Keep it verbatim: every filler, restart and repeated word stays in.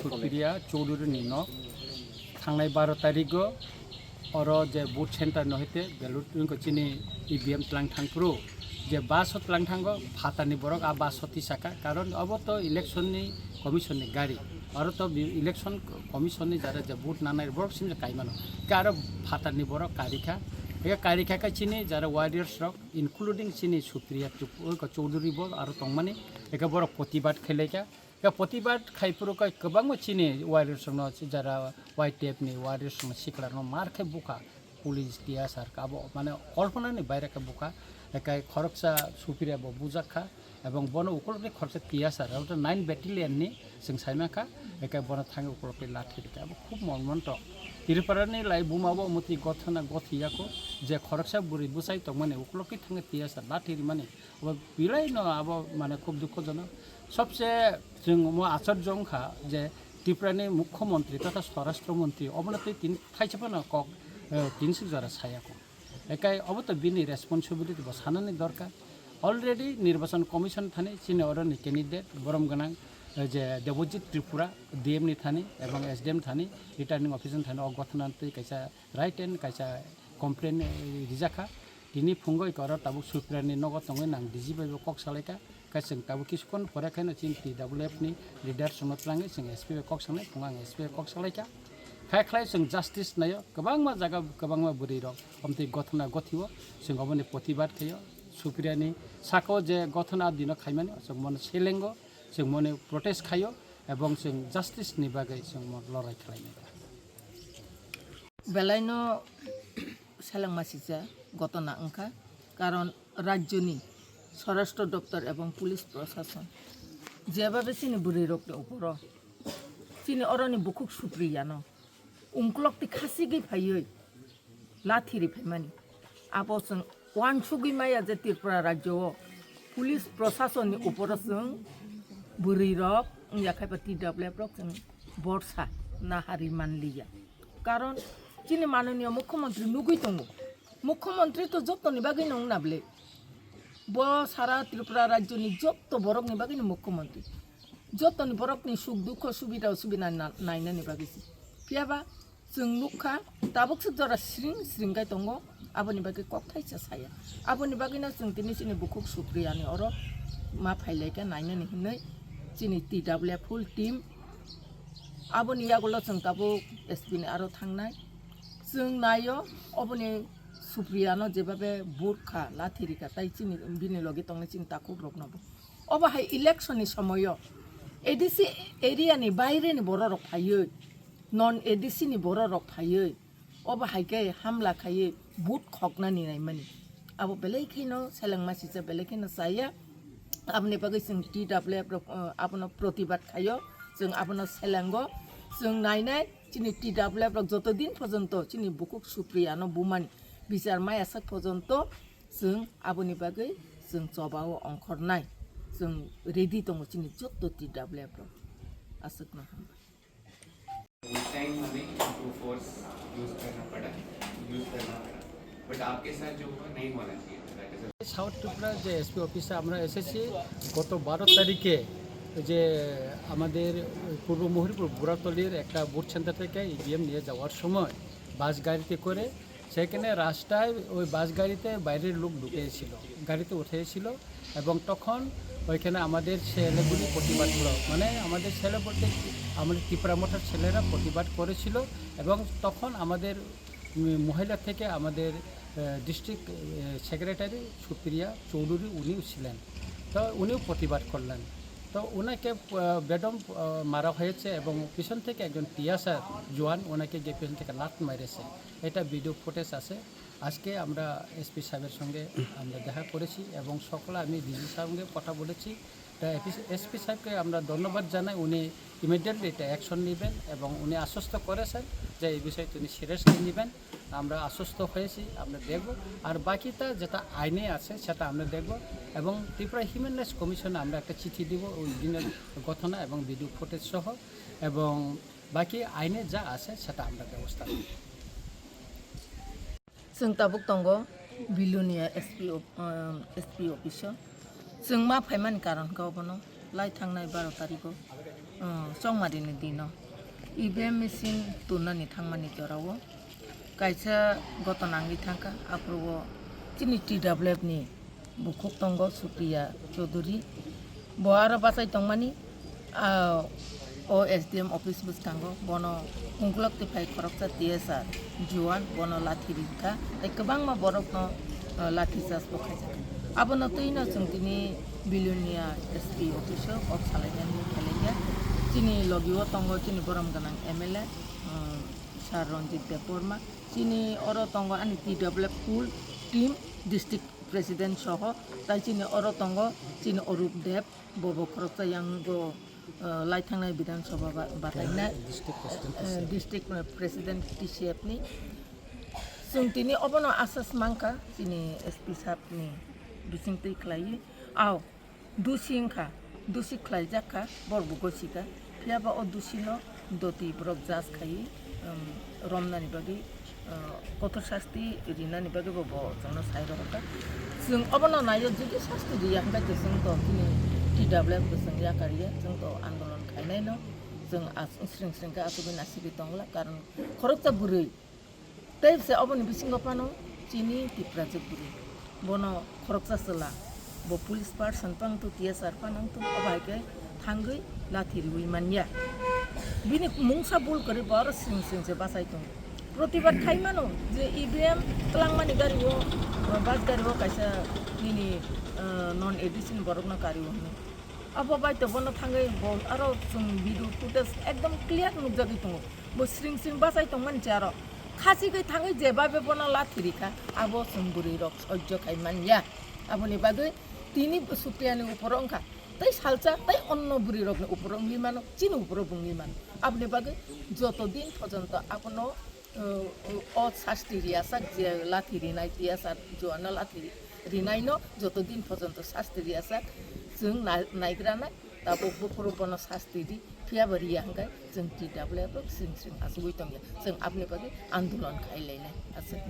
Supriya Chowdhury ni nok thangnai baro tarigo oro je vote center no hete ballot wngkha chini E V M tlang thang phuru je bus o tlang thango phatarni borok a bus o tisaka karon obo to election ni commission ni gari oro to bi-, election commission ni jara je vote nanai borok simje kaimano ke aro phatarni borok karikha eke karikha khe chini jara warriors rok including chini Supriya Trip-, Chowdhury bo aro tongmani eke borok protibad khailaikha. Ya protibad khai phuru kai kwbangma chini warriors rokno jara Y T F ni warriors rokno sikla rokno mar khai bukha police T S R ka abo mane kolpona ni baire khe bukha kai khoroksa Supriya bo bujak kha ebong bono ukulok ni khoroksa T S R abo nine battalion ni chwng sai mankha kai bono thangwi ukulok ni lathi rikha abo khub monmonto Tripura ni lai buma bo muti gothona gothi yako je khoroksa bwrwi bwsai tongmani ukulok ni thangwi T S R lathi rimani abo belai no abo mane khub dukhojonok. Sobse chwng omo achorjo wngkha je Tripurani Mukhyamantri totha Swarashtra Mantri obono tei tini thaisa phano kok, eh, tini sik jora saya kho. Ekai obo to bini responsibility bo sanani dorkar. Already Nirbachan Commission thani chini oroni candidate borom gwnang, eh, je Debojit Tripura D M ni thani ebong S D M thani returning officer thani o gothona twi kaisa written kaisa complaint, eh, rijak kha. Tini phungo oro tabuk Supriani nogo tongwi nang D G bai bo kok salaikha. Khe chwng tabuk kisukon pore khaino chini T W F ni leader sono twlangwi chwng S P bai kok sanai, phungo ang S P bai kok salaikha. Khai khlai chwng justice naio, kwbangma jaga kwbangma bwrwi rok omtwi gothona gothio chwng oboni protibad khaio. Supriani sako je gothona dino khaimani chwng mono selengo, chwng mono protest khaio ebong chwng justice ni bagwi chwng mono lorai khlainai. Belaino selengma sija gotona wngkha, karon rajyoni Swarashtra Doptor ebong police prosason jebabe chini bwrwirokni uporo chini oroni bukhuk Supriyano ungkulokti khasigwi phaiwi lathi ri phaimani. Abo chwng uansugwi maya je Tripura rajyo o police prosasonni uporo chwng bwrwirok wngya khaiba T W F rok chwng borsa nahari manliya. Karon chini manoniya mukhyamantri nugwi tongo. Mukhyamantri to jottoni bagwi no wngna bwle. Bo sara Tripura rajyoni jotto borokni bagwino mukhyamantri. Jottoni borokni suk dukho subida osubida na-, nainani bagwi se. Phiyaba chwng nukha, tabuk se jora sring sring kai tongo, aboni bagwi kok thaisa saya. Aboni bagwino chwng tini chini bukhuk Supriyani oro ma phailaikha nainani hinwi chini T W F full team. Aboni yagulo chwng tabuk S P ni aro thangnai. Chwng naio oboni Supriyano jebabe burkha lathi rikha tai chini bini logi tongnai chini takhuk rokno bo. Obo hai election ni somoyo A D C area ni baire ni borok rok phaiwi, non A D C ni borok rok phaiwi, obo hai khe hamla khaiwi vote khoknani naimani. Abo belai kheno selengma sija belai kheno chaya. Aboni bagwi chwng T W F rok, uh, abono protibad khaio, chwng abono selengo, chwng nainai chini T W F rok joto din porjonto chini bukhuk Supriyano bumani bichar maya sak porjonto chwng aboni bagwi chwng chobao ongkhornai, chwng ready tongo chini jotto T W F rok. Aswkno hambai. उस टाइम हमें to force use करना पड़ा, यूज़ करना पड़ा, बट आपके साथ जो हुआ नहीं होना चाहिए था। That is a South Tripura যে S P office-এ আমরা এসেছি গত বারো তারিখে, যে আমাদের পূর্ব মহিরপুর বুড়াতলির একটা বুথ সেন্টার থেকে ইভিএম নিয়ে যাওয়ার সময় বাস গাড়িতে করে সেখানে রাস্তায় ওই বাস গাড়িতে বাইরের লোক ঢুকেছিল, গাড়িতে উঠেছিল এবং তখন ওইখানে আমাদের ছেলেগুলি প্রতিবাদ করলো, মানে আমাদের ছেলে বলতে কি, আমাদের ত্রিপুরা মঠের ছেলেরা প্রতিবাদ করেছিল এবং তখন আমাদের, উম, মহিলা থেকে আমাদের, আহ, ডিস্ট্রিক্ট, আহ, সেক্রেটারি সুপ্রিয়া চৌধুরী উনিও ছিলেন, তো উনিও প্রতিবাদ করলেন। তো ওনাকে, আহ, বেদম, আহ, মারা হয়েছে এবং পিছন থেকে একজন টিএসআর জওয়ান ওনাকে গিয়ে পিছন থেকে লাত মেরেছে। এটা ভিডিও ফুটেজ আছে। আজকে আমরা এসপি সাহেবের সঙ্গে আমরা দেখা করেছি এবং সকালে আমি ডিসি সাহেবের সঙ্গে কথা বলেছি। এসপি সাহেবকে আমরা ধন্যবাদ জানাই, উনি ইমিডিয়েটলি এটা অ্যাকশন নেবেন এবং উনি আশ্বস্ত করেছেন যে এই বিষয়ে তিনি সিরিয়াসলি নেবেন। আমরা আশ্বস্ত হয়েছি, আমরা দেখব। আর বাকিটা যেটা আইনে আছে সেটা আমরা দেখব এবং ত্রিপুরা হিউম্যান রাইটস কমিশনে আমরা একটা চিঠি দিব ওই দিনের ঘটনা এবং ভিডিও ফুটেজ সহ, এবং বাকি আইনে যা আছে সেটা আমরা ব্যবস্থা নেব। Chwng tabuk tongo Bilonia S P o-, um, S P office o. Chwng ma phaimani karon khe obono lai thangnai baro tarikh o, um, chongmari ni dino E V M machine turnani thangmani jora o kaisa goto nangwi thangkha, aphuru o chini T W F ni bukhuk tongo Supriya Chaudhury. Bo aro bachai tongmani, ah, o S D M office bwskango bono ungkulok twi phai khoroksa T S R juan bono lathi rinkha, tei kwbangma borokno, ah, lathi charge bo khaijak. Abono twino chwng tini Bilonia S P office o kok salainani khelaiya. Chini logi o tongo chini borom gwnang M L A, ah, Sir Ranjit Debbarma. Chini oro tongo ani T W F full team, district president soho, tai chini oro tongo chini Arup Deb, bobo khoroksa yang go, eh, lai thangnai Bidhan Sabha ba-, batainai, District President eh, T C F. District President T C F ni. Chwng tini obono asas mankha chini S P sahab ni bisingtwi khlaiwi. Ao, dusi wngkha, dusi khlaijak kha, borok bo gosikha, phiya ba o dusino doti borok judge khaiwi, um, romnani bagwi, uh, kotor sasti rinani bagwi bo, bo chwngno sai rohorkha. Chwng obono naio, jodi sasti riya hwnkhe chwng to chini T W F bo chwng yakar ya, chwng to andolon khainaino, chwng as-, sring sring khe achugwi nasigwi tongla, karon khoroksa bwrwi. Tei se oboni bisingo phano chini Tiprajwk bwrwi. Bono khoroksa chwla. Bo police person phano wngthu, T S R phano wngthu, obo hai khe thangwi lathi riwi manya. Bini mungsa bul kwrwi bo aro sring sring se bachai tongo. Protibad khai mano je E V M twlangmani gari o, bus gari o kaisa nini, eh, non A D C ni borokno kari o hwnwi. Abo bai to bono thangwi bo aro chwng video footage ekdom clear nukjagwi tongo. Bo sring sring bachai tongmani je aro. Khachigwi thangwi je babe bono lathi rikha, abo chwng bwrwi rok sojjo khai manya. Aboni bagwi tini Supriya ni uporo wngkha, tei salsa tei onno bwrwi rokni uporo wngwi mano, chini uporo bo wngwi mano. Aboni bagwi joto din pojonto abono, uh, uh, o sasti riyasak je lathi rinai, tiyasa juano lathi rinaino joto din pojonto sasti riyasak chwng nai-, naigrana. Tabuk buphuru bono sasti di, phiya bo riya hwnkhe chwng T W F rok sring sring achugwi tongya, chwng aboni bagwi andolon khai lainai aswk.